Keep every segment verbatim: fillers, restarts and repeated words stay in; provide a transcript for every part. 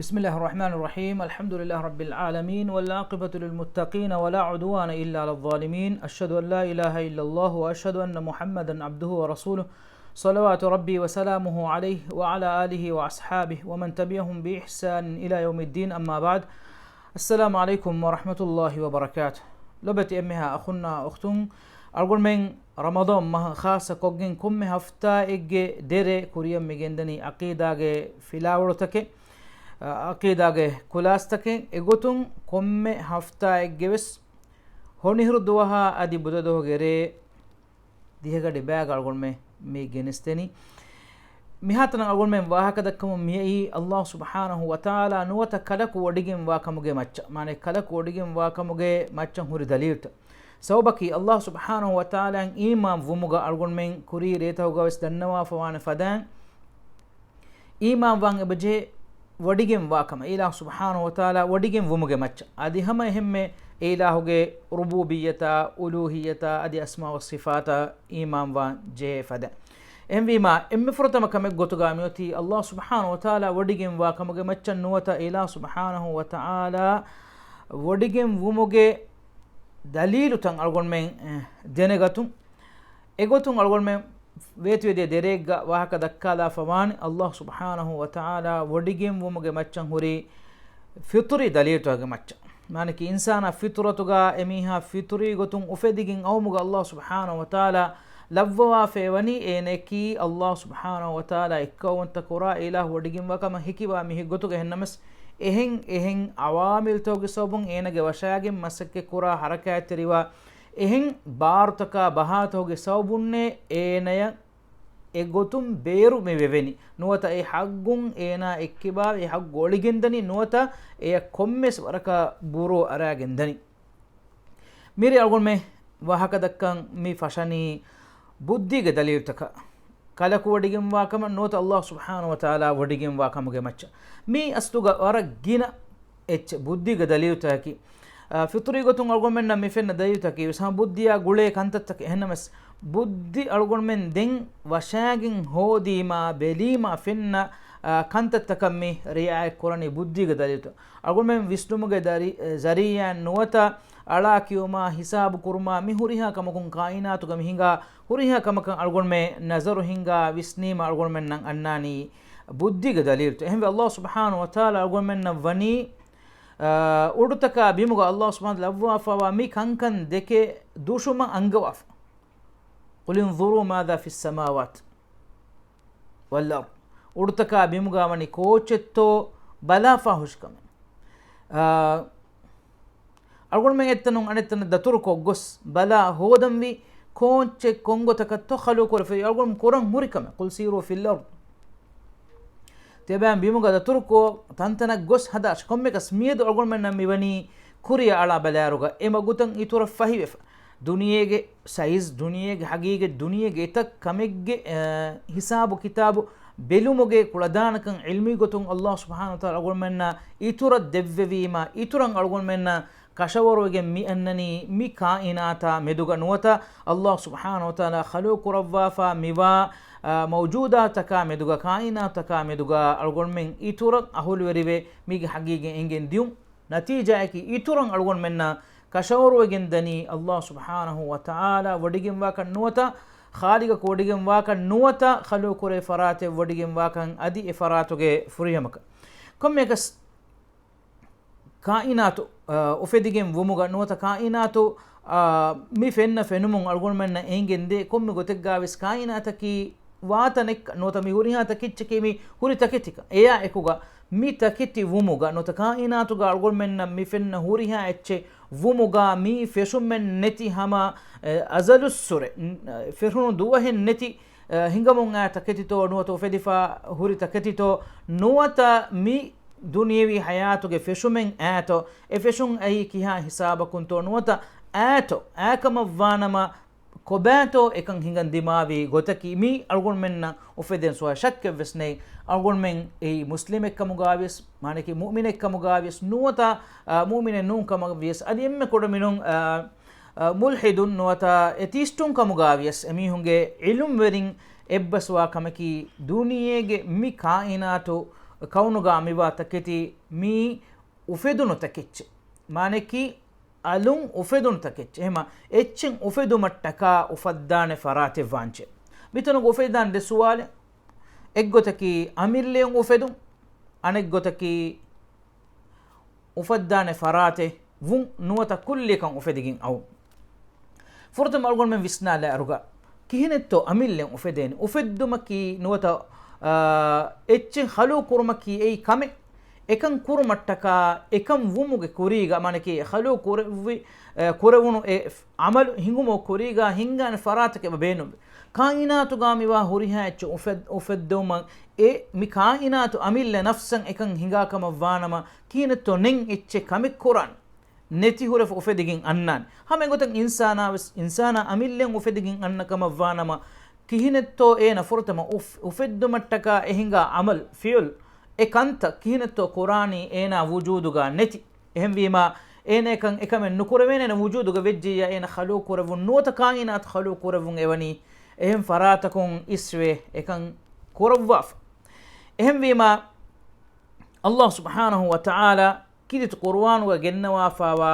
بسم الله الرحمن الرحيم. الحمد لله رب العالمين، والعاقبة للمتقين، ولا عدوان إلا على الظالمين. أشهد أن لا إله إلا الله، وأشهد أن محمدا عبده ورسوله. صلوات ربي وسلامه عليه وعلى آله وأصحابه ومن تبعهم بإحسان إلى يوم الدين. أما بعد. السلام عليكم ورحمة الله وبركاته. ލޮބެތި އެންމެހާ އަޚުންނާ އުޚްތުން، އަޅުގަނޑުމެން ރަމަޟާން މަހަށް ޚާއްޞަ ކޮށްގެން ކޮންމެ ހަފްތާއެއްގެ ދެރޭ ކުރިއަށް މި ގެންދަނީ ޢަޤީދާގެ ފިލާވަޅުތަކެއް، އަ، ޢަޤީދާގެ ކުލާސްތަކެއް. އެގޮތުން ކޮންމެ ހަފްތާއެއްގެ ވެސް ހޮނިހިރު ދުވަހާ އަދި ބުދަ ދުވަހުގެ ރޭ ދިހަގަޑި ބައިގަ އަޅުގަނޑުމެން މި ގެނެސްދެނީ. މިހާތަނަށް އަޅުގަނޑުމެން ވާހަކަ ދައްކަމުން މިއައީ، ﷲ ސުބްޙާނަހޫ ވަތަޢާލާ ނުވަތަ ކަލަކު ވޮޑިގެން ވާ ކަމުގެ މައްޗަށް، މާނަ ކަލަކު ވޮޑިގެން ވާ ކަމުގެ މައްޗަށް ހުރި ދަލީލުތައް. ސަބަބަކީ، ﷲ ސުބްޙާނަހޫ ވަތަޢާލާއަށް އީމާން ވުމުގަ އަޅުގަނޑުމެން ކުރީ ރޭތަކުގަ ވެސް ދަންނަވާފަވާނެ ފަދައިން، އީމާންވާން އެބަޖެހޭ ވޮޑިގެން ވާކަމަށް، އިލާހު ސުބްޙާނަހޫ ވަތަޢާލާ ވޮޑިގެން ވުމުގެ މައްޗަށް. އަދި ހަމަ އެހެންމެ އެ އިލާހުގެ ރުބޫބިއްޔަތާ، އުލޫހިއްޔަތާ، އަދި އަސްމާ ވަ ޞިފާތާ އީމާންވާން ޖެހޭ ފަދަ. އެހެންވީމާ، އެންމެ ފުރަތަމަ ކަމެއް ގޮތުގަ މިއޮތީ ﷲ ސުބްޙާނަހޫ ވަތަޢާލާ ވޮޑިގެން ވާ ކަމުގެ މައްޗަށް ނުވަތަ އިލާހު ސުބްޙާނަހޫ ވަތަޢާލާ ވޮޑިގެން ވުމުގެ ދަލީލުތައް އަޅުގަނޑުމެން، އެ، ދެނެގަތުން. އެގޮތުން އަޅުގަނޑުމެން ވޭތުވެދޭ ދެރޭގަ ވާހަކަ ދައްކާލާފަވާނެ، ﷲ ސުބްޙާނަހޫ ވަތަޢާލާ ވޮޑިގެން ވުމުގެ މައްޗަށް ހުރި ފިޠުރީ ދަލީލުތަކުގެ މައްޗަށް. މާނަކީ އިންސާނާ ފިޠުރަތުގަ އެމީހާ ފިޠުރީ ގޮތުން އުފެދިގެން އައުމުގަ ﷲ ސުބްޙާނަހޫ ވަތަޢާލާ ލައްވަވާފައިވަނީ އޭނައަކީ ﷲ ސުބްޙާނަހޫ ވަތަޢާލާ އެއްކައުވަންތަ ކުރާ އިލާހު ވޮޑިގެންވާ ކަމަށް ހެކިވާ މީހެއް ގޮތުގަ. އެހެންނަމަސް އެހެން އެހެން ޢަވާމިލްތަކުގެ ސަބަބުން އޭނަގެ ވަށާގެން މަސައްކަތް ކުރާ ޙަރަކާތްތެރިވާ އެހެން ބާރުތަކާ ބަހާތަކުގެ ސަބަބުންނޭ އޭނަޔަށް އެގޮތުން ބޭރު މި ވެވެނީ. ނުވަތަ އެ ޙައްޤުން އޭނާ އެއްކިބާވެ އެ ޙައްޤު އޮޅިގެންދަނީ، ނުވަތަ އެޔަށް ކޮންމެސް ވަރަކަށް ބުރޫ އަރާގެންދަނީ. މިރޭ އަޅުގަނޑުމެން ވާހަކަ ދައްކަން މި ފަށަނީ ބުއްދީގެ ދަލީލުތަކަށް. ކަލަކު ވޮޑިގެންވާ ކަމަށް ނުވަތަ ﷲ ސުބްޙާނަހޫ ވަތަޢާލާ ވޮޑިގެންވާ ކަމުގެ މައްޗަށް. މީ އަސްލުގަ ވަރަށް ގިނަ އެއްޗެއް ބުއްދީގެ ދަލީލުތަކަކީ. އާ، ފިޠުރީ ގޮތުން އަޅުގަނޑުމެންނަށް މި ފެންނަ ދަލީލުތަކީ ވެސް ހަމަ ބުއްދިއާ ގުޅޭ ކަންތައްތަކެއް. އެހެންނަމަސް، ބުއްދި އަޅުގަނޑުމެން ދެން ވަށާގެން ހޯދީމާ، ބެލީމާ ފެންނަ، އާ، ކަންތައްތަކަށް މި ރިޢާޔަތް ކުރަނީ ބުއްދީގެ ދަލީލުތައް. އަޅުގަނޑުމެން ވިސްނުމުގެ ދަރި-، ޒަރީޢާ ނުވަތަ އަޅާ ކިޔުމާ، ހިސާބު ކުރުމާ، މި ހުރިހާ ކަމަކުން ކާއިނާތުގަ މި ހިނގާ ހުރިހާ ކަމަކަށް އަޅުގަނޑުމެން ނަޒަރު ހިންގާ ވިސްނީމަ އަޅުގަނޑުމެންނަށް އަންނާނީ ބުއްދީގެ ދަލީލުތައް. އެހެންވެ، ﷲ ސުބްޙާނަހޫ ވަތަޢާލާ އަޅުގަނޑުމެންނަށް ވަނީ، އާ، އުޑުތަކާ ބިމުގަ ﷲ ސުބްޙާނަހޫ ލައްވާފަވާ މި ކަންކަން ދެކެ ދުށުމަށް އަންގަވާފަ. قل انظروا ماذا في السماوات والأرض. އުޑުތަކާ ބިމުގަ ވަނީ ކޯއްޗެއްތޯ ބަލާފާ ހުށިކަމެއް. އާ، އަޅުގަނޑުމެން އެއްތަނުން އަނެއްތަނަށް ދަތުރުކޮށް ގޮސް ބަލާ ހޯދަންވީ ކޯއްޗެއް ކޮންގޮތަކަށްތޯ ޚަލްޤު ކުރެފައި އަޅުގަނޑު ކުރަން ހުރި ކަމެއް. قل سيروا في الأرض. ތިޔަބައިން ބިމުގަ ދަތުރުކޮށް ތަންތަނަށް ގޮސް ހަދާށި. ކޮންމެއަކަސް މިއަދު އަޅުގަނޑުމެންނަށް މިވަނީ ކުރިއަށް އަޅާ ބަލާއިރުގަ އެ މަގުތައް އިތުރަށް ފަހިވެފަ. ދުނިޔޭގެ ސައިޒް، ދުނިޔޭގެ ހަގީގަތް، ދުނިޔޭގެ އެތައް ކަމެއްގެ، އަ، ހިސާބު ކިތާބު ބެލުމުގެ ކުޅަދާނަކަން ޢިލްމީ ގޮތުން ﷲ ސުބްޙާނަހޫ ވަތަޢާލާ އަޅުގަނޑުމެންނަށް އިތުރަށް ދެއްވެވީމަ، އިތުރަށް އަޅުގަނޑުމެންނަށް ކަށަވަރުވެގެން މި އަންނަނީ މި ކާއިނާތާ މެދުގަ ނުވަތަ ﷲ ސުބްޙާނަހޫ ވަތަޢާލާ ޚަލްޤު ކުރައްވާފާ މިވާ، އަ، މައުޖޫދާތަކާ މެދުގަ، ކާއިނާތަކާ މެދުގަ އަޅުގަނޑުމެން އިތުރަށް އަހުލުވެރިވެ މީގެ ހަގީގަތް އެނގެން ދިޔުން. ނަތީޖާއަކީ އިތުރަށް އަޅުގަނޑުމެންނަށް ކަށަވަރުވެގެން ދަނީ ﷲ ސުބްޙާނަހޫ ވަތަޢާލާ ވޮޑިގެންވާކަށް ނުވަތަ، ޚާލިޤަކު ވޮޑިގެންވާކަށް ނުވަތަ، ޚަލްޤު ކުރޭ ފަރާތެއް ވޮޑިގެންވާކަން އަދި އެ ފަރާތުގެ ފުރިހަމަކަން. ކޮންމެއަކަސް ކާއިނާތު، އާ، އުފެދިގެން ވުމުގަ ނުވަތަ ކާއިނާތު، އާ، މި ފެންނަ ފެނުމުން އަޅުގަނޑުމެންނަށް އެނގެންދޭ ކޮންމެ ގޮތެއްގާވެސް ކާއިނާތަކީ ވާތަނެއްކަން ނުވަތަ މި ހުރިހާ ތަކެއްޗަކީ މި ހުރި ތަކެތިކަން. އެޔާ އެކުގަ މި ތަކެތި ވުމުގަ ނުވަތަ ކާއިނާތުގަ އަޅުގަނޑުމެންނަށް މި ފެންނަ ހުރިހާ އެއްޗެއް ވުމުގަ މި ފެށުމެއް ނެތި ހަމަ، އެ، އަޒަލުއްސުރެ، ން-، އެ، ފެށުނު ދުވަހެއް ނެތި، އެ، ހިނގަމުން އާ ތަކެތިތޯ ނުވަތަ އުފެދިފަ ހުރި ތަކެތިތޯ ނުވަތަ މި ދުނިޔެވީ ހަޔާތުގެ ފެށުމެއް އާތޯ، އެ ފެށުން އައީ ކިހާ ހިސާބަކުންތޯ ނުވަތަ އާތޯ، އާކަމަށްވާނަމަ، ކޮބާތޯ އެކަން ހިނގަން ދިމާވީ ގޮތަކީ މީ އަޅުގަނޑުމެންނަށް އުފެދެން ސުވާ ޝައްކެއްވެސް ނެތް. އަޅުގަނޑުމެން އެއީ މުސްލިމެއްކަމުގާވިޔަސް، މާނަކީ މުއުމިނެއްކަމުގާވިޔަސް ނުވަތަ، އާ، މުއުމިނެއް ނޫން ކަމަށްވިޔަސް، އަދި އެންމެ ކުޑަމިނުން، އާ، އާ، މުލްޙިދުން ނުވަތަ އެތީސްޓުން ކަމުގާވިޔަސް، އެމީހުންގެ ޢިލްމުވެރިން އެއްބަސްވާ ކަމަކީ، ދުނިޔޭގެ މި ކާއިނާތު، ކައުނުގާ މިވާ ތަކެތި މީ އުފެދުނު ތަކެއްޗެއް. މާނައަކީ އަލުން އުފެދުނު ތަކެއްޗެއް. އެހެމަ އެއްޗެއް އުފެދުމަށްޓަކާ އުފައްދާނެ ފަރާތެއް ވާންޖެ. މިތަނުގަ އުފެދިދާނެ ދެ ސުވާލެއް. އެއްގޮތަކީ އަމިއްލައިން އުފެދުން، އަނެއްގޮތަކީ އުފައްދާނެ ފަރާތެއް ވުން ނުވަތަ ކުއްލިއަކަށް އުފެދިގެން އައުން. ފުރަތަމަ އަޅުގަނޑުމެން ވިސްނާލާއިރުގަ، ކިހިނެއްތޯ އަމިއްލައިން އުފެދޭނެ؟ އުފެއްދުމަކީ ނުވަތަ، އާ، އެއްޗެއް ޚަލުޤު ކުރުމަކީ އެއީ ކަމެއް. އެކަން ކުރުމަށްޓަކާ، އެކަން ވުމުގެ ކުރީގަ، މާނައަކީ ޚަލުޤު ކުރެއްވި، އެ، ކުރެވުނު އެ އަމަލު ހިނގުމުގެ ކުރީގަ ހިންގާނެ ފަރާތަކެއް އެބަ ބޭނުންވޭ. ކާއިނާތުގަ މިވާ ހުރިހާ އެއްޗެއް އުފެދް-، އުފެއްދެވުމަށް އެ މި ކާއިނާތު އަމިއްލަ ނަފްސަށް އެކަން ހިނގާ ކަމަށް ވާނަމަ، ކިހިނެއްތޯ ނެތް އެއްޗެއް ކަމެއް ކުރަން ނެތި ހުރެފަ އުފެދިގެން އަންނާނެ. ހަމަ އެގޮތަށް އިންސާނާ ވެސް، އިންސާނާ އަމިއްލައިން އުފެދިގެން އަންނަ ކަމަށް ވާނަމަ، ކިހިނެއްތޯ އޭނަ ފުރަތަމަ އުފް-، އުފެއްދުމަށްޓަކާ އެ ހިނގާ އަމަލު، ފިއުލް، އެ ކަންތައް ކިހިނެއްތޯ ކުރާނީ އޭނާ ވުޖޫދުގަ ނެތި. އެހެންވީމާ، އޭނައަކަށް އެކަމެއް ނުކުރެވޭނެ، އޭނަ ވުޖޫދުގަ ވެއްޖިއްޔާ އޭނަ ޚަލުޤު ކުރެއްވުން ނުވަތަ ކާއިނާތު ޚަލުޤު ކުރެއްވުން އެވަނީ. އެހެން ފަރާތަކުން އިސްވެ އެކަން ކުރައްވާފަ. އެހެންވީމާ، ﷲ ސުބްޙާނަހޫ ވަތަޢާލާ ކީރިތި ޤުރުއާނުގަ ގެންނަވާފައިވާ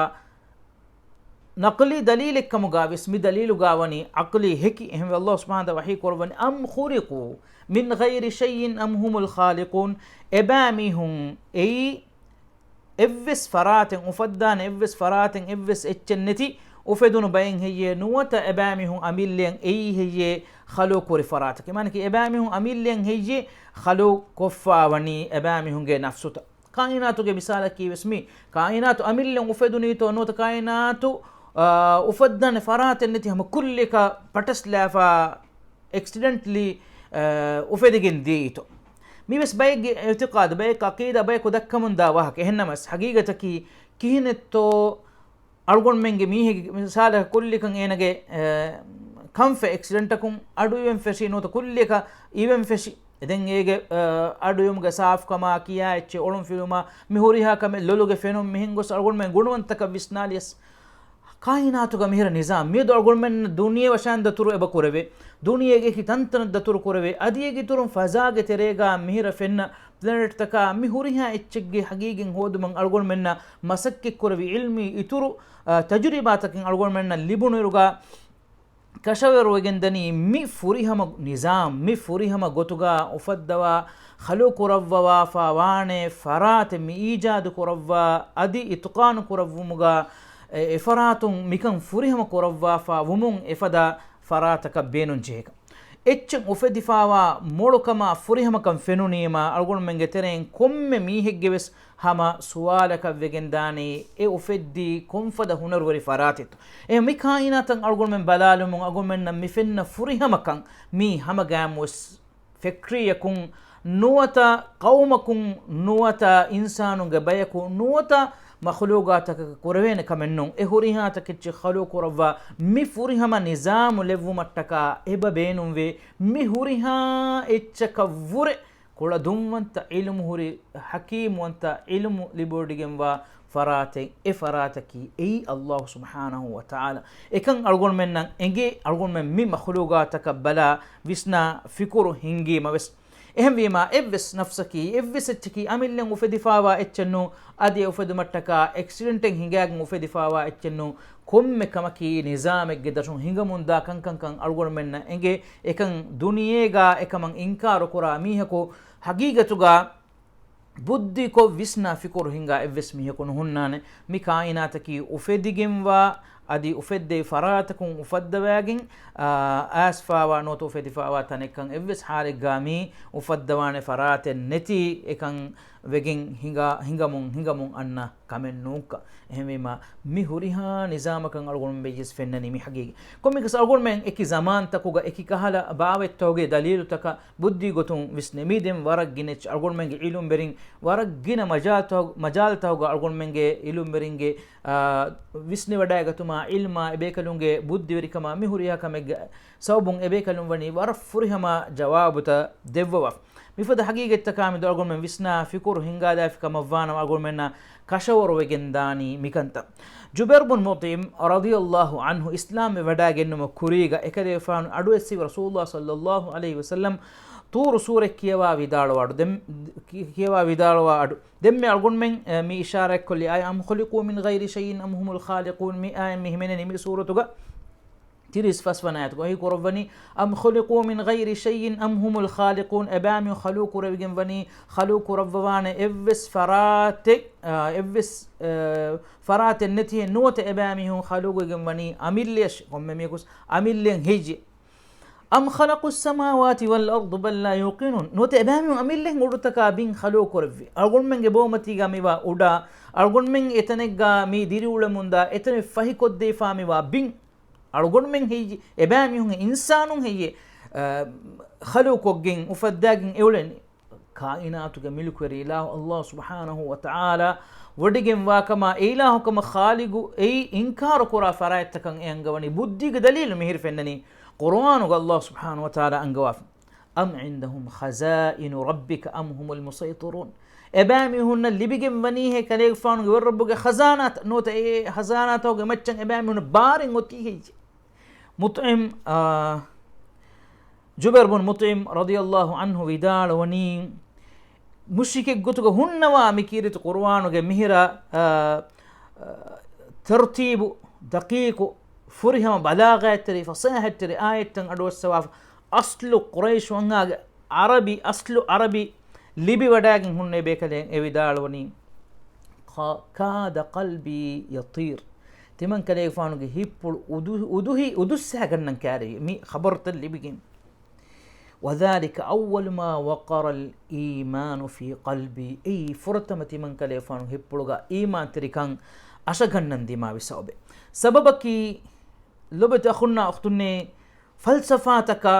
ނަޤްލީ ދަލީލެއްކަމުގަ ވެސް މި ދަލީލުގަ ވަނީ ޢަޤްލީ ހެކި. އެހެންވެ، ﷲ ސުބްޙާނަހޫ ވަތަޢާލާ ވަޙީ ކުރައްވަނީ، "أَمْ خُلِقُوا مِنْ غَيْرِ شَيْءٍ أَمْ هُمُ الْخَالِقُونَ." އެބައިމީހުން އެއީ އެއްވެސް ފަރާތެއް އުފައްދާނެ، އެއްވެސް ފަރާތެއް އެއްވެސް އެއްޗެއް ނެތި އުފެދުނު ބައެއް ހެއްޔޭ؟ ނުވަތަ އެބައިމީހުން އަމިއްލައިން އެއީ ހެއްޔޭ ޚަލުޤު ކުރި ފަރާތަކީ؟ މާނައަކީ އެބައިމީހުން އަމިއްލައިން ހެއްޔޭ ޚަލުޤު ކޮށްފައިވަނީ އެބައިމީހުންގެ ނަފްސުތައް؟ ކާއިނާތުގެ މިސާލަކީ ވެސް މީ. ކާއިނާތު އަމިއްލައިން އުފެދުނީތޯ ނުވަތަ ކާއިނާތު، އާ، އުފައްދާނެ ފަރާތެއް ނެތި ހަމަ ކުއްލިއަކަށް ޕަޓަސްލާފަ އެކްސިޑެންޓްލީ، އާ، އުފެދިގެން ދިޔައީތޯ؟ މީ ވެސް ބައެއްގެ އިޢުތިޤާދު، ބައެއް ޢަޤީދާ، ބަޔަކު ދައްކަމުން ދާ ވާހަކަ. އެހެންނަމަވެސް، ޙަޤީޤަތަކީ ކިހިނެއްތޯ އަޅުގަނޑުމެންގެ މީހެއްގެ މިސާލަކަށް ކުއްލިކަން އޭނަގެ، އެ، ކަންފަތް އެކްސިޑެންޓަކުން އަޑު އިވެން ފެށި ނުވަތަ ކުއްލިއަކަށް އިވެން ފެށި. އެ ދެން އޭގެ، އަ، އަޑު އިވުމުގެ ސާފުކަމާ ކިޔާ އެއްޗެއް އޮޅުން ފިލުމާ މި ހުރިހާ ކަމެއް ލޮލުގެ ފެނުން މިހެން ގޮސް އަޅުގަނޑުމެން ގުނަވަންތަކަށް ވިސްނާލިޔަސް. ކާއިނާތުގަ މިހިރަ ނިޒާމް މިއަދު އަޅުގަނޑުމެން ދުނިޔެ ވަށާން ދަތުރު އެބަ ކުރެވޭ. ދުނިޔޭގެ އެކި ތަންތަނަށް ދަތުރު ކުރެވޭ. އަދި އޭގެ އިތުރުން ފަޒާގެ ތެރޭގަ މިހިރަ ފެންނަ ޕްލެނެޓްތަކާ މި ހުރިހާ އެއްޗެއްގެ ޙަޤީޤަތް ހޯދުމަށް އަޅުގަނޑުމެންނަށް މަސައްކަތްކުރެވި ޢިލްމީ އިތުރު، އަ، ތަޖުރިބާތަކެއް އަޅުގަނޑުމެންނަށް ލިބުނުއިރުގަ، ކަށަވަރުވެގެންދަނީ މި ފުރިހަމަ ނިޒާމް، މި ފުރިހަމަ ގޮތުގަ އުފައްދަވާ، ޚަލުޤު ކުރައްވަވާފަ ވާނެ ފަރާތެއް މި އީޖާދު ކުރައްވާ، އަދި އިތުޤާނު ކުރެއްވުމުގަ އެ، އެފަރާތުން މިކަން ފުރިހަމަ ކުރައްވާފަ ވުމުން އެފަދަ ފަރާތަކަށް ބޭނުންޖެހޭކަން. އެއްޗެއް އުފެދިފައިވާ މޮޅުކަމާ ފުރިހަމަކަން ފެނުނީމާ، އަޅުގަނޑުމެންގެ ތެރެއިން ކޮންމެ މީހެއްގެ ވެސް ހަމަ ސުވާލަކަށް ވެގެންދާނީ، އެ އުފެއްދީ ކޮންފަދަ ހުނަރުވެރި ފަރާތެއްތޯ؟ އެ މި ކާއިނާތަށް އަޅުގަނޑުމެން ބަލާލުމުން، އަޅުގަނޑުމެންނަށް މި ފެންނަ ފުރިހަމަކަން މީ ހަމަގައިމުވެސް ފެކްޓްރީއަކުން ނުވަތަ ޤައުމަކުން ނުވަތަ އިންސާނުންގެ ބަޔަކު ނުވަތަ މަޚުލޫގާތަކަކަށް ކުރެވޭނެ ކަމެއް ނޫން. އެ ހުރިހާ ތަކެއްޗެއް ޚަލުޤު ކުރައްވާ މި ފުރިހަމަ ނިޒާމު ލެއްވުމަށްޓަކާ އެބަ ބޭނުންވޭ. މި ހުރިހާ އެއްޗަކަށްވުރެ ކުޅަދުންވަންތަ ޢިލްމު ހުރި، ޙަކީމްވަންތަ ޢިލްމު ލިބިވޮޑިގެންވާ ފަރާތެއް، އެ ފަރާތަކީ އެއީ ﷲ ސުބްޙާނަހޫ ވަތަޢާލާ. އެކަން އަޅުގަނޑުމެންނަށް އެނގޭ، އަޅުގަނޑުމެން މި މަޚުލޫގާތަކަށް ބަލާ ވިސްނާ ފިކުރު ހިންގީމަވެސް. އެހެންވީމާ، އެއްވެސް ނަފްސަކީ، އެއްވެސް އެއްޗަކީ އަމިއްލައިން އުފެދިފައިވާ އެއްޗެއް ނޫން، އަދި އެ އުފެދުމަށްޓަކާ އެކްސިޑެންޓެއް ހިނގާގެން އުފެދިފައިވާ އެއްޗެއް ނޫން. ކޮންމެ ކަމަކީ ނިޒާމެއްގެ ދަށުން ހިނގަމުންދާ ކަންކަންކަން އަޅުގަނޑުމެންނަށް އެނގޭ. އެކަން ދުނިޔޭގާ އެކަމަށް އިންކާރު ކުރާ މީހަކު ޙަޤީޤަތުގާ ބުއްދިކޮށް ވިސްނާ ފިކުރު ހިނގާ އެއްވެސް މީހަކު ނުހުންނާނެ. މި ކާއިނާތަކީ އުފެދިގެންވާ، އަދި އުފެއްދެވި ފަރާތަކުން އުފައްދަވައިގެން، އާ، އައިސްފައިވާ ނުވަތަ އުފެދިފައިވާ ތަނެއްކަން އެއްވެސް ޙާލެއްގާ މީ އުފައްދަވާނެ ފަރާތެއް ނެތި އެކަން ވެގެން ހިނގާ، ހިނގަމުން، ހިނގަމުން އަންނަ ކަމެއް ނޫންކަން. އެހެންވީމާ، މި ހުރިހާ ނިޒާމަކަށް އަޅުގަނޑުމެން ވެއްޖެސް ފެންނަނީ މި ޙަޤީޤަތް. ކޮންމެއަކަސް އަޅުގަނޑުމެން އެކި ޒަމާންތަކުގަ އެކި ކަހަލަ ބާވަތްތަކުގެ ދަލީލުތަކަށް ބުއްދީ ގޮތުން ވިސްނޭ. މީ ދެން ވަރަށް ގިނަ އެއްޗެއް އަޅުގަނޑުމެންގެ ޢިލްމުވެރިން ވަރަށް ގިނަ މަޖާލްތަކު-، މަޖާލްތަކުގަ އަޅުގަނޑުމެންގެ ޢިލްމުވެރިންގެ، އާ، ވިސްނިވަޑައިގަތުމާ ޢިލްމާ އެބޭކަލުންގެ ބުއްދިވެރިކަމާ މި ހުރިހާ ކަމެއްގެ ސަބަބުން އެބޭކަލުން ވަނީ ވަރަށް ފުރިހަމަ ޖަވާބުތައް ދެއްވަވާފަ. މިފަދަ ޙަޤީޤަތްތަކާ މެދު އަޅުގަނޑުމެން ވިސްނާ ފިކުރު ހިންގާލާފި ކަމަށްވާނަމަ އަޅުގަނޑުމެންނަށް ކަށަވަރުވެގެންދާނީ މިކަންތައް. ޖުބައިރު ބުން މުޠްޢިމް ރަޟިޔަﷲ ޢަންހު އިސްލާމްވެވަޑައިގެންނުމުގެ ކުރީގަ އެކަލޭގެފާނު އަޑުއެއްސެވި ރަސޫލުﷲ ޞައްލަﷲ ޢަލައިހި ވަސައްލަމް ޠޫރު ސޫރަތް ކިޔަވާ ވިދާޅުވާ އަޑު، ދެން، ކި-، ކިޔަވާ ވިދާޅުވާ އަޑު. ދެންމެ އަޅުގަނޑުމެން، އެ، މި އިޝާރާތްކޮށްލި އާޔަތް، أَمْ خُلِقُوا مِنْ غَيْرِ شَيْءٍ أَمْ هُمُ الْخَالِقُونَ، މި އާޔަތް މި ހިމެނެނީ މި ސޫރަތުގަ ތިރީސް ފަސް ވަނަ އާޔަތުގަ. އެހީ ކުރައްވަނީ، أَمْ خُلِقُوا مِنْ غَيْرِ شَيْءٍ أَمْ هُمُ الْخَالِقُونَ، އެބައިމީހުން ޚަލުޤު ކުރެވިގެން ވަނީ، ޚަލުޤު ކުރައްވަވާނެ އެއްވެސް ފަރާތެއް، އާ، އެއްވެސް، އާ، ފަރާތެއް ނެތިހެން ނުވަތަ އެބައިމީހުން ޚަލުޤުވެގެން ވަނީ އަމިއްލަޔަށް، ކޮންމެ މީހަކުސް އަމިއްލައެއް ހެއްޔޭ؟ أَمْ خَلَقُوا السَّمَاوَاتِ وَالْأَرْضَ بَلْ لَا يُوقِنُونَ. ނުވަތަ އެބައިމީހުން އަމިއްލައިން އުޑުތަކާ ބިން ޚަލުޤު ކުރެއްވި. އަޅުގަނޑުމެންގެ ބައުމަތީގަ މިވާ އުޑާ، އަޅުގަނޑުމެން އެތަނެއްގަ މި ދިރިއުޅެމުންދާ އެތަނެއް ފަހިކޮށްދީފާ މިވާ ބިން، އަޅުގަނޑުމެން ހެއްޔޭ؟ އެބައިމީހުން އިންސާނުން ހެއްޔޭ، އަ، ޚަލުޤުކޮށްގެން އުފައްދާގެން އެއުޅެނީ؟ ކާއިނާތުގެ މިލްކުވެރި އިލާހު ﷲ ސުބްޙާނަހޫ ވަތަޢާލާ ވޮޑިގެންވާކަމާ، އެއިލާހު ކަމަށް ޚާލިޤު އެއީ އިންކާރު ކުރާ ފަރާތްތަކަށް އެ އަންގަވަނީ. ބުއްދީގެ ދަލީލު މިހިރި ފެންނަނީ ޤުރުއާނުގަ ﷲ ސުބްޙާނަހޫ ވަތަޢާލާ އަންގަވާފަ، أَمْ عِنْدَهُمْ خَزَائِنُ رَبِّكَ أَمْ هُمُ الْمُصَيْطِرُونَ. އެބައިމީހުންނަށް ލިބިގެން ވަނީހޭ ކަލޭގެފާނުގެ ވެރިރައްބުގެ ޚަޒާނާތައް ނުވަތަ އެ ޚަޒާނާތަކުގެ މައްޗަށް އެބައިމީހުން ބާރެއް އޮތީ ހެއްޔޭ؟ މުޠްޢިމް، އާ، ޖުބައިރު ބުން މުޠްޢިމް ރަޟިޔަﷲ ޢަންހު ވިދާޅުވަނީ، މުޝްރިކެއް ގޮތުގަ ހުންނަވާ މި ކީރިތި ޤުރުއާނުގެ މިހިރަ، އާ، އާ، ތަރުތީބު، ދަޤީޤު، ފުރިހަމަ ބަލާޣަތްތެރި، ފަޞޭޙަތްތެރި އާޔަތްތައް އަޑުއައްސަވާފަ، އަސްލު ޤުރައިޝު އަންހާގެ ޢަރަބި، އަސްލު ޢަރަބި ލިބިވަޑައިގެން ހުންނެވި ބޭކަލެއް އެ ވިދާޅުވަނީ، ކާ-، ކާދަ ޤަލްބީ ޔަޠީރު. ތިމަންކަލޭގެފާނުގެ ހިތްޕުޅު އުދު-، އުދުހި-، އުދުއްސައިގަންނަން ކާރި މި ޚަބަރުތައް ލިބިގެން. وَذَلِكَ أَوَّلُ مَا وَقَرَ الْإِيمَانُ فِي قَلْبِي. އެއީ ފުރަތަމަ ތިމަންކަލޭގެފާނު ހިތްޕުޅުގަ އީމާންތެރިކަން އަށަގަންނަން ދިމާވި ސަބަބެއް. ސަބަބަކީ، ލޮބުވެތި އަޚުންނާ އުޚްތުންނޭ، ފަލްސަފާތަކާ،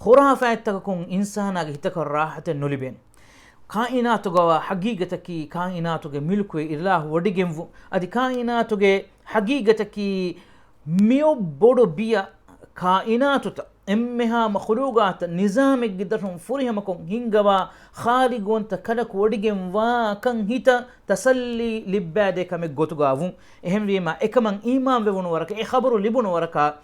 ޚުރާފާތްތަކަކުން އިންސާނާގެ ހިތަކަށް ރާޙަތެއް ނުލިބޭނެ. ކާއިނާތުގަވާ ޙަޤީޤަތަކީ، ކާއިނާތުގެ މިލްކުވެ އިލާހު ވޮޑިގެންވު، އަދި ކާއިނާތުގެ ޙަޤީޤަތަކީ، މިއޮއް ބޮޑު ބިޔަ ކާއިނާތުތައް، އެންމެހާ މަޚުލޫޤާތަށް ނިޒާމެއްގެ ދަށުން ފުރިހަމަކޮށް ހިންގަވާ ޚާލިޤުވަންތަ ކަލަކު ވޮޑިގެންވާކަން ހިތަށް ތަސައްލީ ލިއްބައިދޭ ކަމެއް ގޮތުގަ ވުން. އެހެންވީމަ، އެކަމަށް އީމާންވެވުނު ވަރަކަށް، އެ ޚަބަރު ލިބުނު ވަރަކަށް،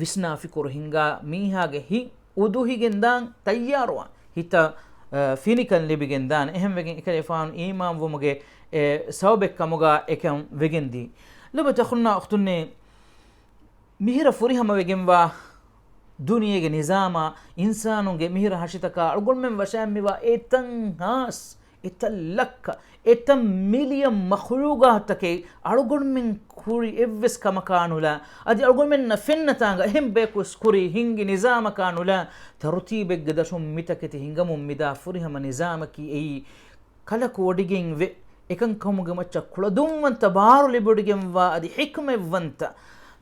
ވިސްނާ ފިކުރު ހިންގާ މީހާގެ ހިތް އުދުހިގެންދާން ތައްޔާރުވާން. ހިތަށް، އަ، ފިނިކަން ލިބިގެންދާން. އެހެންވެގެން އެކަލޭފާނު އީމާންވުމުގެ، އެ، ސަބަބެއްކަމުގަ އެކަން ވެގެންދީ. ލޮބުވެތި އަޚުންނާ އުޚްތުންނޭ، މިހިރަ ފުރިހަމަވެގެންވާ ދުނިޔޭގެ ނިޒާމާ، އިންސާނުންގެ މިހިރަ ހަށިތަކާ އަޅުގަނޑުމެން ވަށައިން މިވާ އެތައް ހާސް، އެތައް ލައްކަ، އެތައް މިލިއަން މަޚުލޫޤާތުތަކެއް އަޅުގަނޑުމެން ކުރި އެއްވެސް ކަމަކާ ނުލާ، އަދި އަޅުގަނޑުމެންނަށް ފެންނަތާނގަ އެހެން ބަޔަކުވެސް ކުރި ހިންގި ނިޒާމަކާ ނުލާ، ތަރުތީބެއްގެ ދަށުން މިތަކެތި ހިނގަމުން މިދާ ފުރިހަމަ ނިޒާމަކީ އެއީ ކަލަކު ވޮޑިގެން ވެ، އެކަންކަމުގެ މައްޗަށް ކުޅަދުންވަންތަ ބާރު ލިބިވޮޑިގެންވާ އަދި ޙިކްމަތްވަންތަ